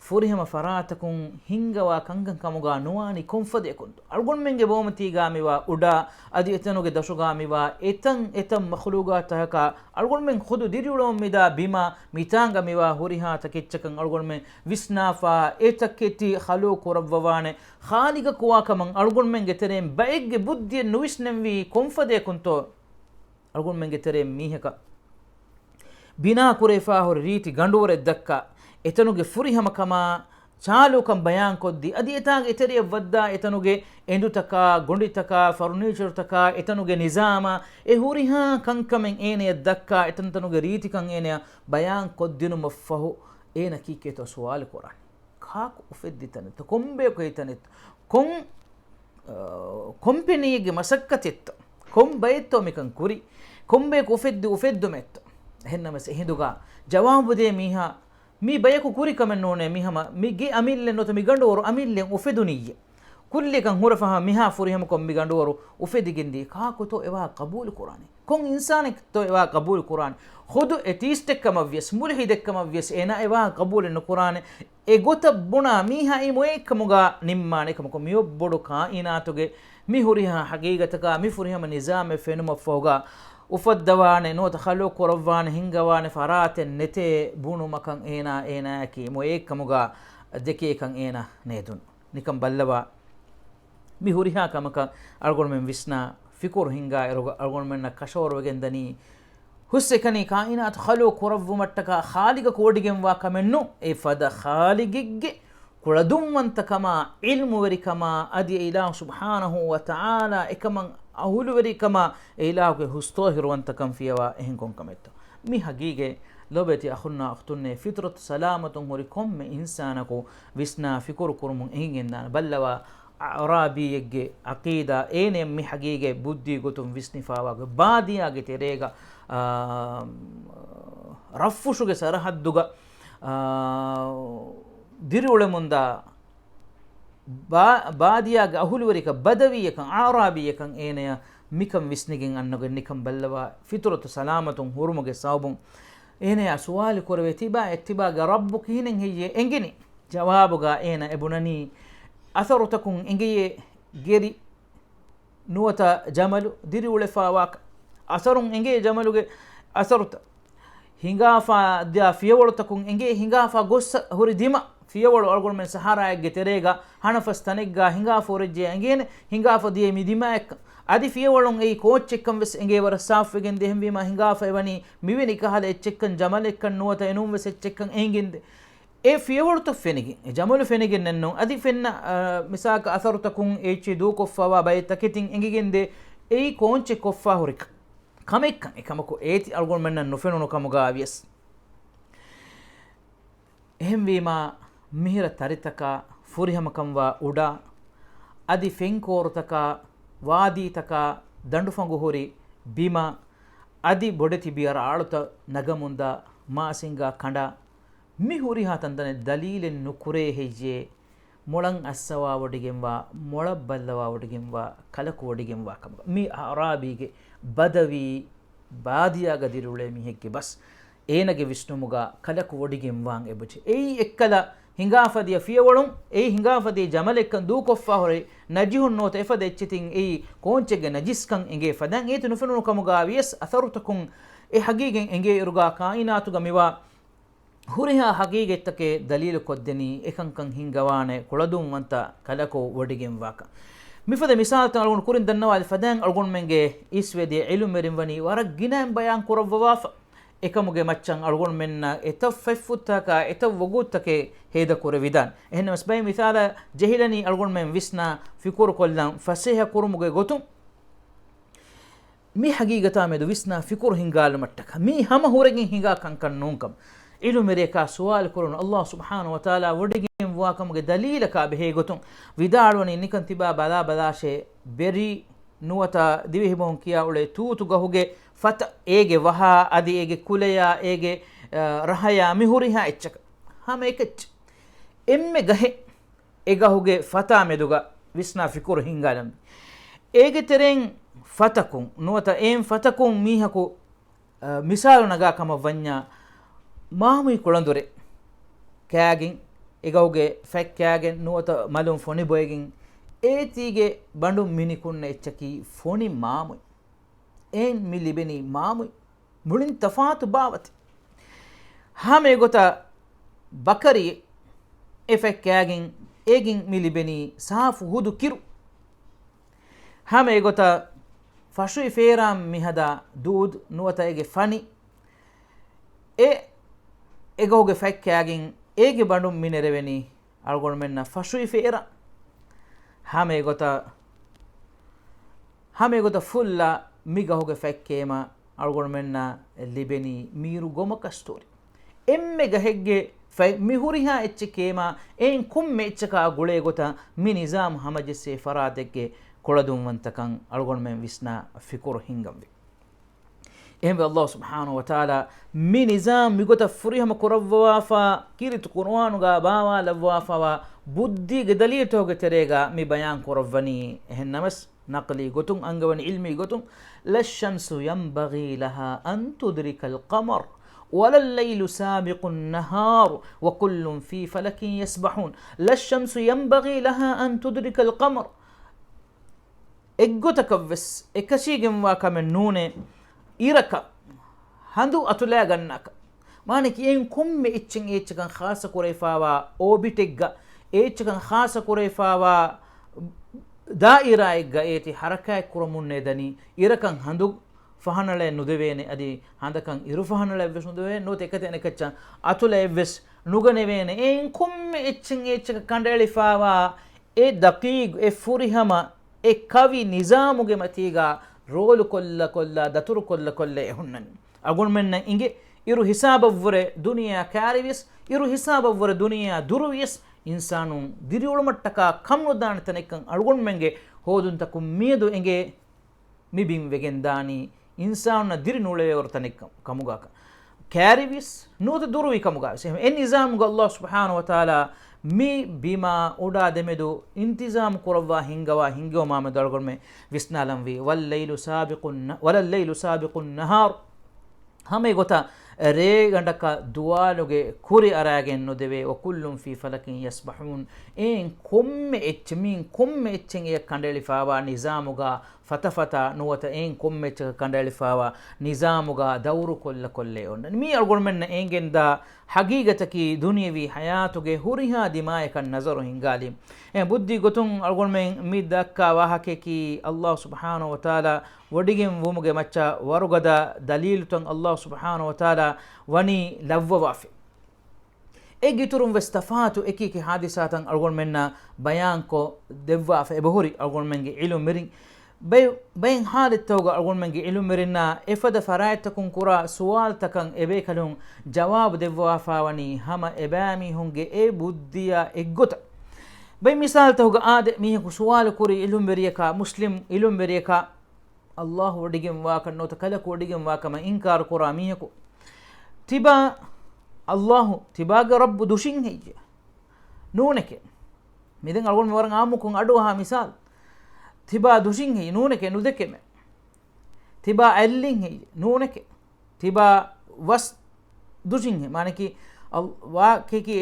ފުރިހަމަ ފަރާތަކުން ހިންގަވާ ކަންކަން ކަމުގަ ނުވާނީ ކޮންފަދައަކުންތޯ؟ އަޅުގަނޑުމެންގެ ބައުމަތީގަ މިވާ އުޑާ އަދި އެތަނުގެ ދަށުގަ މިވާ އެތަން އެތަން މަޚުލޫޤާތުތަކަކާ އަޅުގަނޑުމެން ޚުދު ދިރިއުޅެމުން މިދާ ބިމާ މިތާނގަ މިވާ ހުރިހާ ތަކެއްޗަކަށް އަޅުގަނޑުމެން ވިސްނާފަ، އެ ތަކެތި ޚަލުޤު ކުރައްވަވާނެ ޚާލިޤަކު ވާކަމަށް އަޅުގަނޑުމެންގެ ތެރެއިން ބައެއްގެ ބުއްދިއެއް ނުވިސްނެންވީ ކޮންފަދައަކުންތޯ؟ އަޅުގަނޑުމެންގެ ތެރެއިން މީހަކަށް ބިނާކުރެވިފަ ހުރި ރީތި ގަނޑުވަރެއް ދައްކާ، އެތަނުގެ ފުރިހަމަކަމާ ޗާލުކަން ބަޔާންކޮށްދީ، އަދި އެތާގެ އެތެރެއަށް ވައްދާ އެތަނުގެ އެނދުތަކާ، ގޮނޑިތަކާ، ފަރުނީޗަރުތަކާ، އެތަނުގެ ނިޒާމާ، އެ ހުރިހާ ކަންކަމެއް އޭނަޔަށް ދައްކާ، އެތަންތަނުގެ ރީތިކަން އޭނަޔަށް ބަޔާންކޮށްދިނުމަށްފަހު، އޭނަ ކީކޭތޯ ސުވާލު ކުރާނެ؟ ކާކު އުފެއްދި ތަނެއްތޯ؟ ކޮންބަޔަކު އެ ތަނެއްތޯ؟ ކޮން، އަ، ކޮމްޕެނީއެއްގެ މަސައްކަތެއްތޯ؟ ކޮން ބައެއްތޯ މިކަން ކުރީ؟ ކޮންބަޔަކު އުފެއްދި އުފެއްދުމެއްތޯ؟ އެހެންނަމަވެސް އެހިނދުގަ ޖަވާބުދޭ މީހާ، މީ ބަޔަކު ކުރި ކަމެއް ނޫނޭ، މިހަމަ މި ގެ އަމިއްލައެއް ނުވަތަ މި ގަނޑުވަރު އަމިއްލައެއް އުފެދުނިއްޔޭ. ކުއްލިއަކަށް ހުރެފަހަ މިހާ ފުރިހަމަކޮށް މި ގަނޑުވަރު އުފެދިގެންދީ، ކާކުތޯ އެވާ ޤަބޫލު ކުރާނީ؟ ކޮން އިންސާނެއްތޯ އެވާ ޤަބޫލު ކުރާނީ؟ ޚުދު އެތީސްޓެއްކަމަށްވިޔަސް، މުލްޙިދެއްކަމަށްވިޔަސް އޭނާ އެވާ ޤަބޫލެއް ނުކުރާނެ. އެގޮތަށް ބުނާ މީހާ އެއީ މޮޔައެއްކަމުގަ ނިންމާނެ. އެކަމަކު މިއޮއް ބޮޑު ކާއިނާތުގެ މި ހުރިހާ ޙަޤީޤަތަކާ، މި ފުރިހަމަ ނިޒާމެއް ފެނުމަށްފަހުގަ، އުފައްދަވާނެ ނުވަތަ ޚަލްޤު ކުރައްވާނެ ހިންގަވާނެ ފަރާތެއް ނެތޭ ބުނުމަކަށް އޭނާ، އޭނާއަކީ މޮޔައެއްކަމުގަ ދެކޭކަން އޭނާ ނޭދުނު. ނިކަން ބައްލަވާ، މި ހުރިހާ ކަމަކަށް އަޅުގަނޑުމެން ވިސްނާ ފިކުރު ހިންގާ އިރުގަ އަޅުގަނޑުމެންނަށް ކަށަވަރުވެގެންދަނީ، ހުސްއެކަނި ކާއިނާތު ޚަލްޤު ކުރައްވުމަށްޓަކާ ޚާލިޤަކު ވޮޑިގެންވާ ކަމެއްނު، އެ ފަދަ ޚާލިޤެއްގެ ކުޅަދުންވަންތަކަމާ، ޢިލްމުވެރިކަމާ، އަދި އެ އިލާހު ސުބްޙާނަހޫ ވަތަޢާލާ އެކަމަށް އަހުލުވެރިކަމާ، އެ އިލާހުގެ ހުސްތޯހިރުވަންތަކަން ފިޔަވާ އެހެން ކޮންކަމެއްތޯ؟ މި ހަގީގަތް ލޯބިވެތި އަޚުންނާ އުޚްތުންނޭ، ފިޠުރަތު ސަލާމަތުން ހުރި ކޮންމެ އިންސާނަކު ވިސްނާ ފިކުރު ކުރުމުން އެނގިގެންދާނެ. ބައްލަވާ، އަޢުރާބީއެއްގެ ޢަޤީދާ އޭނަ މި ހަގީގަތް ބުއްދީ ގޮތުން ވިސްނިފާވާގޮތް، ބާދިޔާގެ ތެރޭގަ، އާ، ރަށްފުށުގެ ސަރަޙައްދުގަ، އާ، ދިރިއުޅެމުންދާ ބާ-، ބާދިޔާގެ އަހުލުވެރިކަން، ބަދަވީއަކަން، އަޢުރާބީއަކަން އޭނަޔަށް މިކަން ވިސްނިގެން އަންނަގެން ނިކަން ބައްލަވާ، ފިޠުރަތު ސަލާމަތުން ހުރުމުގެ ސަބަބުން އޭނަޔާ ސުވާލު ކުރެވޭ، ތިބާ އެ ތިބާގެ ރައްބު ކިހިނެއް ހެއްޔޭ އެނގެނީ؟ ޖަވާބުގަ އޭނަ އެބުނަނީ، އަސަރުތަކުން އެނގެޔޭ ގެރި ނުވަތަ ޖަމަލު ދިރިއުޅެފާވާކަން. އަސަރުން އެނގޭ ޖަމަލުގެ އަސަރުތައް. ހިނގާފާ ދިޔަ ފިޔަވަޅުތަކުން އެނގޭ ހިނގާފާ ގޮއްސަ ހުރި ދިމަ ފިޔަވަޅު އަޅުގަނޑުމެން ސަހަރާއެއްގެ ތެރޭގަ ހަނަފަސް ތަނެއްގަ ހިނގާފަ ހުރެއްޖެ އެނގޭނެ، ހިނގާފަ ދިޔަ މި ދިމާއެއްކަން. އަދި ފިޔަވަޅުން އެއީ ކޯއްޗެއްކަން ވެސް އެނގޭ ވަރަށް ސާފުވެގެން ދޭ. އެހެންވީމާ ހިނގާފަ އެވަނީ މިވެނި ކަހަލަ އެއްޗެއްކަން، ޖަމަލެއްކަން ނުވަތަ އެނޫން ވެސް އެއްޗެއްކަން އެނގިގެންދޭ. އެ ފިޔަވަޅުތައް ފެނިގެން، އެ ޖަމަލު ފެނިގެން ނެއްނުން. އަދި ފެންނަ، އަ، މިސާލަކަށް އަސަރުތަކުން އެއްޗެއް ދޫކޮށްފަވާ ބައެއް ތަކެތިން އެނގިގެންދޭ އެއީ ކޯއްޗެއް ކޮށްފާ ހުރި ކަ-، ކަމެއްކަން. އެކަމަކު އޭތި އަޅުގަނޑުމެންނަށް ނުފެނުނު ކަމުގަ ވިޔަސް. އެހެންވީމާ، މިހިރަ ތަރިތަކާ ފުރިހަމަކަންވާ އުޑާ، އަދި ފެންކޯރުތަކާ، ވާދީތަކާ، ދަނޑުފަނގު ހުރި ބިމާ، އަދި ބޮޑެތި ބިޔަ ރާޅުތައް ނަގަމުންދާ މާސިންގާ ކަނޑާ، މި ހުރިހާ ތަންތަނެއް ދަލީލެއް ނުކުރޭ ހެއްޔޭ؟ މޮޅަށް އައްސަވާވޮޑިގެންވާ، މޮޅަށް ބައްލަވާވޮޑިގެންވާ، ކަލަކުވޮޑިގެންވާ ކަމަކަށް. މި އަޢުރާބީގެ ބަދަވީ ބާދިޔާގަ ދިރިއުޅޭ މީހެއްގެ ބަސް އޭނަގެ ވިސްނުމުގަ ކަލަކުވޮޑިގެންވާން އެބަޖެ. އެއީ އެއްކަލަ ހިނގާފަދިޔަ ފިޔަވަޅުން، އެއީ ހިނގާފަދިޔަ ޖަމަލެއްކަން ދޫކޮށްފާ ހުރި ނަޖިހުން ނުވަތަ އެފަދަ އެއްޗެތިން އެއީ ކޯންޗެއްގެ ނަޖިސްކަން އެނގޭ ފަދައިން އޭތި ނުފެނުނު ކަމުގަ ވިޔަސް އަސަރުތަކުން އެ ހަގީގަތް އެނގޭ އިރުގަ ކާއިނާތުގަ މިވާ ހުރިހާ ހަގީގަތްތަކެއް ދަލީލު ކޮށްދެނީ އެކަންކަން ހިންގަވާނެ ކުޅަދުންވަންތަ ކަލަކު ވޮޑިގެންވާކަން. މިފަދަ މިސާލުތައް އަޅުގަނޑު ކުރިން ދަންނަވާލި ފަދައިން އަޅުގަނޑުމެންގެ އިސްވެދިޔަ ޢިލްމުވެރިން ވަނީ ވަރަށް ގިނައިން ބަޔާން ކުރައްވަވާފަ. އެކަމުގެ މައްޗަށް އަޅުގަނޑުމެންނަށް އެތައް ފަތްފުށްތަކާ އެތައް ވަގުތުތަކެއް ހޭދަކުރެވިދާނެ. އެހެންނަމަސް ބައެއް މިސާލަށް ޖެހިލަނީ އަޅުގަނޑުމެން ވިސްނާ ފިކުރުކޮށްލަން ފަސޭހަ ކުރުމުގެ ގޮތުން. މި ހަގީގަތާ މެދު ވިސްނާ ފިކުރު ހިންގާލުމަށްޓަކާ މީ ހަމަ ހުރެގެން ހިނގާ ކަންކަން ނޫންކަމަށް. ޢިލްމުވެރިޔަކާ ސުވާލު ކުރުނު، ﷲ ސުބްޙާނަހޫ ވަތަޢާލާ ވޮޑިގެންވާކަމުގެ ދަލީލަކާ ބެހޭ ގޮތުން ވިދާޅުވަނީ ނިކަން ތިބާ ބަލާ ބަލާށޭ ބެރި ނުވަތަ ދިވެހިބަހުން ކިޔާ އުޅޭ ތޫތު ގަހުގެ ފަތަ، އޭގެ ވަހާ، އަދި އޭގެ ކުލަޔާ، އޭގެ، އަ، ރަހަޔާ، މި ހުރިހާ އެއްޗަކަށް ހަމަ އެކައްޗެއް. އެންމެ ގަހެއް އެ ގަހުގެ ފަތާ މެދުގަ ވިސްނާ ފިކުރު ހިންގާލަން. އޭގެ ތެރެއިން ފަތަކުން ނުވަތަ އެއިން ފަތަކުން މީހަކު، އަ، މިސާލު ނަގާ ކަމަށް ވަންޏާ، މާމުއި ކުޅަނދުރެއް ކާގެން، އެ ގަހުގެ ފަތް ކާގެން ނުވަތަ މަލުން ފޮނި ބޮއެގެން، އޭތީގެ ބަނޑުން މި ނިކުންނަ އެއްޗަކީ ފޮނި މާމުއި. އެއިން މި ލިބެނީ މާމުއި. މުޅިން ތަފާތު ބާވަތެއް. ހަމަ އެގޮތަށް ބަކަރި އެ ފަތް ކާގެން އޭގެން މި ލިބެނީ ސާފު ހުދު ކިރު. ހަމަ އެގޮތަށް ފަށުއި ފޭރާން މި ހަދާ ދޫދު ނުވަތަ އޭގެ ފަނި އެ އެގަހުގެ ފަތް ކާގެން އޭގެ ބަނޑުން މި ނެރެވެނީ އަޅުގަނޑުމެންނަށް ފަށުއި ފޭރާން. ހަމަ އެގޮތަށް، ހަމަ އެގޮތަށް ފުއްލާ މި ގަހުގެ ފަތް ކޭމާ އަޅުގަނޑުމެންނަށް ލިބެނީ މީރު ގޮމަކަށް ތޯރި. އެންމެ ގަހެއްގެ ފަތް މި ހުރިހާ އެއްޗެއް ކޭމާ އެއިން ކޮންމެ އެއްޗަކާ ގުޅޭ ގޮތަށް މި ނިޒާމް ހަމަޖެއްސޭ ފަރާތެއްގެ ކުޅަދުންވަންތަކަން އަޅުގަނޑުމެން ވިސްނާ ފިކުރު ހިންގަންވީ. އެހެންވެ، ﷲ ސުބްޙާނަހޫ ވަތަޢާލާ މި ނިޒާމް މިގޮތަށް ފުރިހަމަ ކުރައްވަވާފާ، ކީރިތި ޤުރުއާނުގަ ބާވާލައްވާފަވާ ބުއްދީގެ ދަލީލުތަކުގެ ތެރޭގަ މި ބަޔާން ކުރައްވަނީ. އެހެންނަމަސް، ނަޤްލީ ގޮތުން އަންގަވަނި ޢިލްމީ ގޮތުން، لا الشمس ينبغي لها أن تدرك القمر ولا الليل سابق النهار وكل في فلك يسبحون. لا الشمس ينبغي لها أن تدرك القمر. އެއްގޮތަކަށްވެސް އެކަށީގެންވާ ކަމެއް ނޫނޭ، އިރަކަށް ހަނދު އަތުލާ ގަންނާކަށް. މާނައަކީ އެއިން ކޮންމެ އެއްޗެއް އެއްޗަކަށް ޚާއްޞަ ކުރެވިފާވާ އޯބިޓެއްގަ، އެއްޗަކަށް ޚާއްޞަ ކުރެވިފާވާ ދާއިރާއެއްގަ އޭތި ހަރަކާތް ކުރަމުންނޭ ދަނީ، އިރަކަށް ހަނދު ފަހަނަޅެއް ނުދެވޭނެ، އަދި ހަނދަކަށް އިރު ފަހަނަޅެއްވެސް ނުދެވޭނެ، ނުވަތަ އެކަތަ އަނެކައްޗަށް އަތުލައެއްވެސް ނުގަނެވޭނެ. އެއިން ކޮންމެ އެއްޗެއް އެއްޗަކަށް ކަނޑައެޅިފާވާ އެ ދަޤީޤު، އެ ފުރިހަމަ، އެ ކަވި ނިޒާމުގެ މަތީގަ ރޯލު ކޮށްލަ ކޮށްލާ، ދަތުރު ކޮށްލަ ކޮށްލަ އެ ހުންނަނީ. އަޅުގަނޑުމެންނަށް އިނގޭ އިރު ހިސާބަށްވުރެ ދުނިޔެއާ ކައިރިވިޔަސް، އިރު ހިސާބަށްވުރެ ދުނިޔެއާ ދުރުވިޔަސް، އިންސާނުން ދިރިއުޅުމަށްޓަކާ ކަންނުދާނެ ތަނެއްކަން އަޅުގަނޑުމެންގެ ހޯދުންތަކުން މިއަދު އެނގޭ. މި ބިން ވެގެން ދާނީ އިންސާނުންނަށް ދިރި ނުޅެވޭވަރު ތަނެއް ކަމުގަ، ކައިރިވިޔަސް ނުވަތަ ދުރުވި ކަމުގަވެސް. އެ ނިޒާމުގަ އައްލާހު ސުބްޙާނަހު ވަތަޢާލާ މި ބިމާ އުޑާ ދެމެދު އިންތިޒާމު ކުރައްވާ ހިންގަވާ ހިންގެވުމާމެދު އަޅުގަނޑުމެން ވިސްނާލަންވީ، ވައްލައިލު ސާބިޤުން، ވަލައްލައިލު ސާބިޤުން ނަހާރު. ހަމަ އެގޮތަށް ރޭގަނޑަކަށް ދުވާލުގެ ކުރި އަރާގެން ނުދެވޭ. ވަކުއްލުން ފީ ފަލަކިން ޔަސްބަޙޫން. އެއިން ކޮންމެ އެއްޗެއް، މިއިން ކޮންމެ އެއްޗެއް އެޔަށް ކަނޑައެޅިފާވާ ނިޒާމުގަ ފަތަފަތާ ނުވަތަ އެއިން ކޮންމެ އެއްޗަކަށް ކަނޑައެޅިފާވާ ނިޒާމުގަ ދައުރު ކޮށްލަ ކޮށްލަ އޮންނަނީ. މީ އަޅުގަނޑުމެންނަށް އެނގެންދާ ހަގީގަތަކީ ދުނިޔަވީ ހަޔާތުގެ ހުރިހާ ދިމާޔަކަށް ނަޒަރު ހިންގާލީ. އެ ބުއްދި ގޮތުން އަޅުގަނޑުމެން މި ދައްކާ ވާހަކަޔަކީ އައްލާހު ސުބްޙާނަހު ވަތަޢާލާ ވޮޑިގެން ވުމުގެ މައްޗަށް ވަރުގަދަ ދަލީލުތައް އައްލާހު ސުބްޙާނަހު ވަތަޢާލާ ވަނީ ލައްވަވާފަ. އޭގެ އިތުރުން ވެސް ތަފާތު އެކި އެކި ހާދިސާތައް އަޅުގަނޑުމެންނަށް ބަޔާންކޮށް ދެއްވާފަ އެބަހުރި އަޅުގަނޑުމެންގެ ޢިލްމުވެރިން. ބައެއް، ބައެއް ހާލަތްތަކުގަ އަޅުގަނޑުމެންގެ ޢިލްމުވެރިންނާ އެފަދަ ފަރާތްތަކުން ކުރާ ސުވާލުތަކަށް އެބޭކަލުން ޖަވާބު ދެއްވާފަ ވަނީ ހަމަ އެބައިމީހުންގެ އެ ބުއްދިއާ އެއްގޮތަށް. ބައެއް މިސާލުތަކުގަ އާދެ، މީހަކު ސުވާލު ކުރި ޢިލްމުވެރިޔަކާ، މުސްލިމް ޢިލްމުވެރިޔަކާ، އައްލާހު ވޮޑިގެންވާކަން ނުވަތަ ކަލަކު ވޮޑިގެންވާކަމަށް އިންކާރު ކުރާ މީހަކު، ތިބާ އައްލާހު، ތިބާގެ ރައްބު ދުށިން ހެއްޔެ؟ ނޫނެކެ. މިދެން އަޅުގަނޑު ވަރަށް އާއްމުކޮށް އަޑުއަހާ މިސާލު. ތިބާ ދުށިން ހެއްޔެ؟ ނޫނެކެ، ނުދެކެމެ. ތިބާ އަތްލިން ހެއްޔެ؟ ނޫނެކެ. ތިބާ ވަސް ދުށިން ހެއްޔެ؟ މާނަކީ، އަލް-، ވާ ކެކި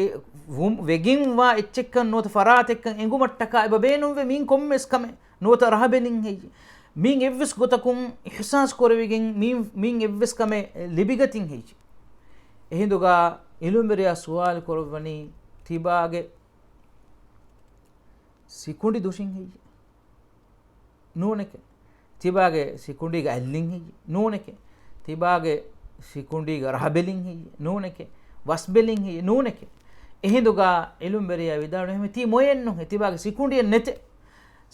ވުމް-، ވެގެންވާ އެއްޗެއްކަން ނުވަތަ ފަރާތެއްކަން އެނގުމަށްޓަކާ އެބަ ބޭނުންވޭ މީން ކޮންމެސް ކަމެއް. ނުވަތަ ރަހަބެލިން ހެއްޔެ؟ މީން އެއްވެސް ގޮތަކުން އިޙްސާސް ކުރެވިގެން މީން، މީން އެއްވެސް ކަމެއް ލިބިގަތިން ހެއްޔެ؟ އެހިނދުގަ ޢިލްމުވެރިޔާ ސުވާލު ކުރައްވަނީ، ތިބާގެ ސިކުނޑި ދުށިން ހެއްޔެ؟ ނޫނެކެ. ތިބާގެ ސިކުނޑީގަ އަތްލިން ހެއްޔެ؟ ނޫނެކެ. ތިބާގެ ސިކުނޑީގަ ރަހަބެލިން ހެއްޔެ؟ ނޫނެކެ. ވަސްބެލިން ހެއްޔެ؟ ނޫނެކެ. އެހިނދުގަ ޢިލްމުވެރިޔާ ވިދާޅުވި، އެހެން ތީ މޮޔައެއްނު ހޭ، ތިބާގެ ސިކުނޑިއެއް ނެތޭ.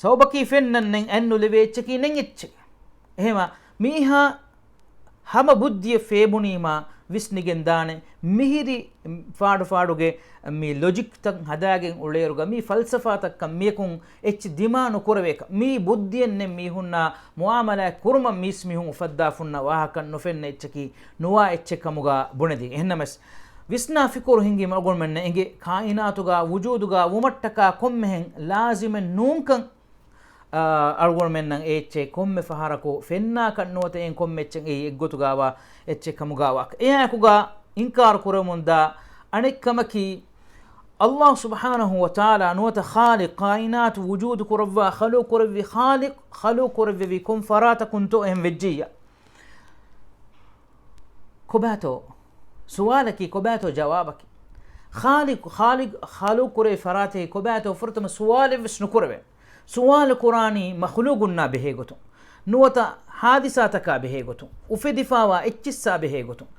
ސަބަބަކީ ފެންނަން ނެތް، އަތް ނުލެވޭ އެއްޗަކީ ނެތް އެއްޗެއް. އެހެމަ މީހާ ހަމަ ބުއްދިއެއް ފޭބުނީމާ ވިސްނިގެން ދާނެ، މިހިރި ފާޑު ފާޑުގެ މި ލޮޖިކްތައް ހަދާގެން އުޅޭއިރުގަ މި ފަލްސަފާތައްކަން މިޔަކުން އެއްޗެއް ދިމާ ނުކުރެވޭކަށް، މި ބުއްދިއެއް ނެތް މީހުންނާ މުޢާމަލާތް ކުރުމަށް މީސް މީހުން އުފައްދާފަ ހުންނަ ވާހަކަ ނުފެންނަ އެއްޗަކީ ނުވާ އެއްޗެއް ކަމުގަ ބުނެދިން. އެހެންނަމަވެސް، ވިސްނާ ފިކުރު ހިންގީމަ އަޅުގަނޑުމެންނަށް އެނގޭ ކާއިނާތުގަ ވުޖޫދުގަ ވުމަށްޓަކާ ކޮންމެހެން ލާޒިމެއް ނޫންކަން އަޅުގަނޑުމެންނަށް އެ އެއްޗެއް ކޮންމެ ފަހަރަކު ފެންނާކަށް ނުވަތަ އެއިން ކޮންމެ އެއްޗެއް އެއީ އެއްގޮތުގަވާ އެއްޗެއް ކަމުގަވާ. އެއާއެކުގަ އިންކާރު ކުރެވެމުންދާ އަނެއްކަމަކީ، އައްލާހު ސުބްޙާނަހު ވަތަޢާލާ ނުވަތަ ޚާލިޤް، ކާއިނާތު ވުޖޫދު ކުރައްވާ، ޚަލުޤު ކުރެއްވި ޚާލިޤް، ޚަލުޤު ކުރެއްވެވީ ކޮން ފަރާތަކުންތޯ އެހެން ވެއްޖިއްޔާ؟ ކޮބާތޯ ސުވާލަކީ؟ ކޮބާތޯ ޖަވާބަކީ؟ ޚާލިޤް، ޚާލިޤް، ޚަލުޤު ކުރެވި ފަރާތެއް ކޮބާތޯ ފުރަތަމަ ސުވާލެއްވެސް ނުކުރެވޭ. ސުވާލު ކުރާނީ މަޚްލޫޤުންނާ ބެހޭގޮތުން، ނުވަތަ ހާދިސާތަކާ ބެހޭގޮތުން، އުފެދިފާވާ އެއްޗިއްސާ ބެހޭގޮތުން.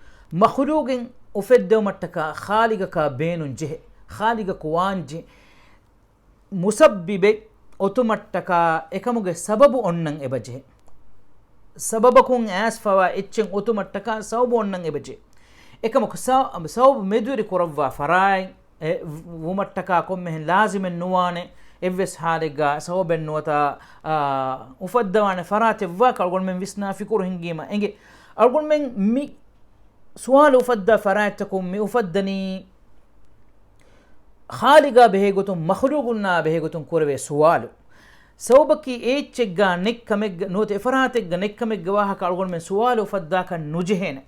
މަޚްލޫޤެއް އުފެއްދެވުމަށްޓަކާ ޚާލިޤަކާ ބޭނުން ޖެހޭ. ޚާލިޤަކު ވާންޖެހޭ. މުސައްބިބެއް އޮތުމަށްޓަކާ އެކަމުގެ ސަބަބު އޮންނަން އެބަޖެހޭ. ސަބަބަކުން އައިސްފަވާ އެއްޗެއް އޮތުމަށްޓަކާ ސަބަބު އޮންނަން އެބަޖެހޭ. އެކަމަކު ސަ-، ސަބަބު މެދުވެރި ކުރައްވާ ފަރާތް އެ ވުމަށްޓަކާ ކޮންމެހެން ލާޒިމެއް ނުވާނެ. އެއްވެސް ހާލެއްގަ ސަބަބެއް ނުވަތަ، އާ، އުފައްދަވާނެ ފަރާތެއް ވާކަށް އަޅުގަނޑުމެން ވިސްނާ ފިކުރު ހިންގީމަ އެނގޭ. އަޅުގަނޑުމެން މި ސުވާލު އުފައްދާ ފަރާތްތަކުން މި އުފައްދަނީ ޚާލިޤާ ބެހޭގޮތުން، މަޚްލޫޤުންނާ ބެހޭގޮތުން ކުރެވޭ ސުވާލު. ސަބަބަކީ އެ އެއްޗެއްގަ ނެތް ކަމެއްގަ، ނުވަތަ އެ ފަރާތެއްގަ ނެތް ކަމެއްގެ ވާހަކަ އަޅުގަނޑުމެން ސުވާލު އުފައްދާކަށް ނުޖެހޭނެ.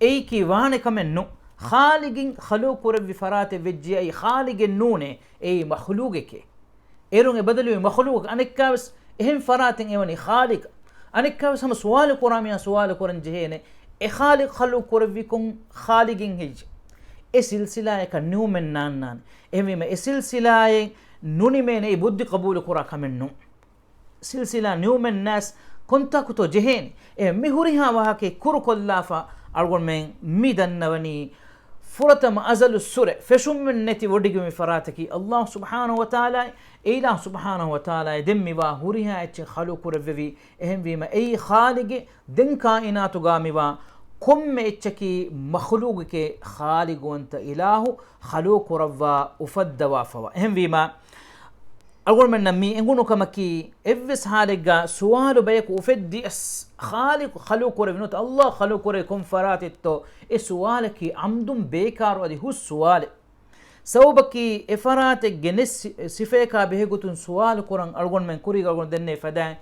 އެއީކީ ވާނެ ކަމެއް ނޫން. ޚާލިޤިން ޚަލުޤު ކުރެއްވި ފަރާތެއް ވެއްޖެއްޔާ އެއީ ޚާލިޤެއް ނޫނޭ، އެއީ މަޚްލޫޤެކޭ. އޭރުން އެ ބަދަލުވީ މަޚްލޫޤަކަށް. އަނެއްކާވެސް އެހެން ފަރާތެއް އެވަނީ ޚާލިޤަށް. އަނެއްކާވެސް ހަމަ ސުވާލު ކުރާ މީހާ ސުވާލު ކުރަން ޖެހޭނެ، އެ ޚާލިޤް ޚަލުޤު ކުރެއްވީ ކޮން ޚާލިޤިން ހެއްޔެ؟ އެ ސިލްސިލާއަކަށް ނިމުމެއް ނާންނާނެ. އެހެންވީމަ އެ ސިލްސިލާއެއް ނުނިމޭނެ، އެއީ ބުއްދި ޤަބޫލު ކުރާ ކަމެއް ނޫން. ސިލްސިލާ ނިމުމެއް ނާސް ކޮންތާކުތޯ ޖެހޭނީ؟ އެ މި ހުރިހާ ވާހަކައެއް ކުރުކޮށްލާފަ އަޅުގަނޑުމެން މި ދަންނަވަނީ ފުރަތަމަ އަޒަލުއްސުރެ ފެށުމެއް ނެތި ވޮޑިގެންވި ފަރާތަކީ އައްލާހު ސުބްޙާނަހު ވަތަޢާލާ. އެ އިލާހު ސުބްޙާނަހު ވަތަޢާލާ ދެން މިވާ ހުރިހާ އެއްޗެއް ޚަލުޤު ކުރެއްވެވީ. އެހެންވީމަ އެއީ ޚާލިޤެއް. ދެން ކާއިނާތުގާ މިވާ ކޮންމެ އެއްޗަކީ މަޚްލޫޤެކޭ، ޚާލިޤުވަންތަ އިލާހު ޚަލުޤު ކުރައްވާ އުފައްދަވާފަވާ. އެހެންވީމަ އަޅުގަނޑުމެންނަށް މި އެނގުނު ކަމަކީ، އެއްވެސް ޙާލެއްގަ ސުވާލު ބަޔަކު އުފެއްދިޔަސް، ޚާލިޤު ޚަލުޤު ކުރެއްވި ނުވަތަ އައްލާހު ޚަލުޤު ކުރެއްވި ކޮން ފަރާތެއްތޯ، އެ ސުވާލަކީ ޢަމްދުން ބޭކާރު އަދި ހުސް ސުވާލެއް. ސަބަބަކީ، އެ ފަރާތެއްގެ ނެތް ސި-، ސިފަޔަކާ ބެހޭގޮތުން ސުވާލު ކުރަން އަޅުގަނޑުމެން ކުރީގަ އަޅުގަނޑު ދެންނެވި ފަދައިން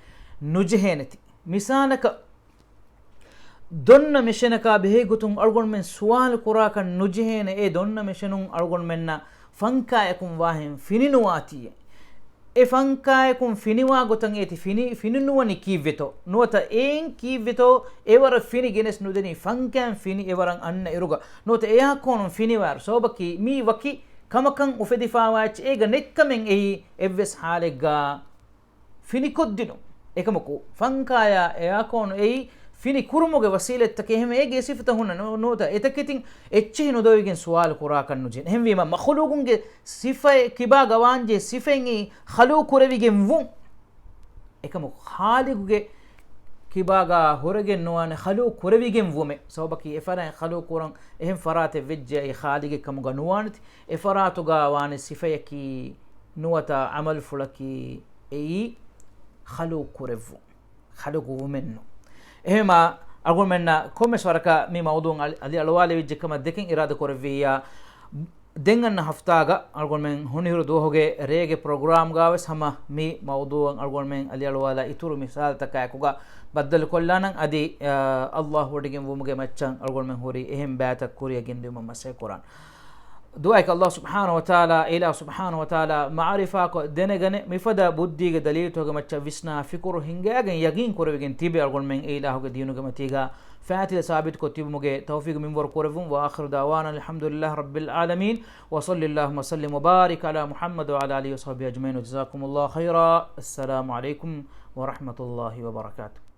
ނުޖެހޭނެތީ. މިސާލަކަށް، ދޮންނަ މެޝިނަކާ ބެހޭގޮތުން އަޅުގަނޑުމެން ސުވާލު ކުރާކަށް ނުޖެހޭނެ، އެ ދޮންނަ މެޝިނުން އަޅުގަނޑުމެންނަށް ފަންކާއަކުން ވާހެން ފިނި ނުވާތީއޭ. އެ ފަންކާއަކުން ފިނިވާ ގޮތަށް އޭތި ފިނި، ފިނި ނުވަނީ ކީއްވެތޯ؟ ނުވަތަ އެއިން ކީއްވެތޯ އެވަރަށް ފިނި ގެނެސް ނުދެނީ ފަންކާއިން ފިނި އެވަރަށް އަންނަ އިރުގަ؟ ނުވަތަ އެއާކޯނުން ފިނިވާއިރު؟ ސަބަބަކީ މީ ވަކި ކަމަކަށް އުފެދިފާވާ އެއްޗެއް، އޭގަ ނެތްކަމެއް އެއީ އެއްވެސް ޙާލެއްގަ ފިނިކޮށްދިނުން. އެކަމަކު، ފަންކާޔާ އެއާކޯނު އެއީ ފިނި ކުރުމުގެ ވަސީލަތްތަކެއް. އެހެންވެ، އޭގެ ސިފަތައް ހުންނަ ނު-، ނުވަތަ އެތަކެތިން އެއްޗެހި ނުދޮވެގެން ސުވާލު ކުރާކަށް ނުޖެހޭނެ. އެހެންވީމަ، މަޚުލޫޤުންގެ ސިފައެއް ކިބާގަ ވާންޖެހޭ ސިފައިން އެއީ ޚަލުޤު ކުރެވިގެން ވުން. އެކަމަކު، ޚާލިޤުގެ ކިބާގަ ހުރެގެން ނުވާނެ ޚަލުޤު ކުރެވިގެން ވުމެއް. ސަބަބަކީ، އެފަރާތް ޚަލުޤު ކުރަން އެހެން ފަރާތެއް ވެއްޖެ، އެއީ ޚާލިޤެއް ކަމުގަ ނުވާނެތީ. އެފަރާތުގަ ވާނެ ސިފަޔަކީ ނުވަތަ ޢަމަލުފުޅަކީ އެއީ ޚަލުޤު ކުރެއްވުން، ޚަލުޤު ވުމެއްނު. އެހެންވީމަ، އަޅުގަނޑުމެންނަށް ކޮންމެސް ވަރަކަށް މި މައުޟޫޢު އަލި-، އަލި އަޅުވާލެވިއްޖެ ކަމަށް ދެކެން އިރާދަ ކުރެއްވިއްޔާ، ދެން އަންނަ ހަފްތާގަ އަޅުގަނޑުމެން ހޮނިހިރު ދުވަހުގެ ރޭގެ ޕްރޮގްރާމްގަވެސް ހަމަ މި މައުޟޫޢަށް އަޅުގަނޑުމެން އަލިއަޅުވާލާ އިތުރު މިސާލުތަކާއެކުގަ ބައްދަލުކޮށްލާނަން. އަދި، އަ، އައްލާހު ވޮޑިގެންވުމުގެ މައްޗަށް އަޅުގަނޑުމެން ހުރި އެހެން ބައިތައް ކުރިއަށް ގެންދިއުމަށް މަސައްކަތް ކުރަން. ދުޢާއަކީ އައްލާހު ސުބްޙާނަހު ވަތަޢާލާ، އެ އިލާހު ސުބްޙާނަހު ވަތަޢާލާ މަޢުރިފާކޮށް ދެނެގަނެ، މިފަދަ ބުއްދީގެ ދަލީލުތަކުގެ މައްޗަށް ވިސްނާ ފިކުރު ހިންގައިގެން ޔަގީން ކުރެވިގެން ތިބެ އަޅުގަނޑުމެން އެ އިލާހުގެ ދީނުގެ މަތީގަ ފާތިލަ ސާބިތުކޮށް ތިބުމުގެ ތައުފީޤު މިންވަރު ކުރެއްވުން. وآخر دعوانا الحمد لله رب العالمين. وصل اللهم وسلم وبارك على محمد وعلى آله وصحبه أجمعين. وجزاكم الله خيرا. السلام عليكم ورحمة الله وبركاته.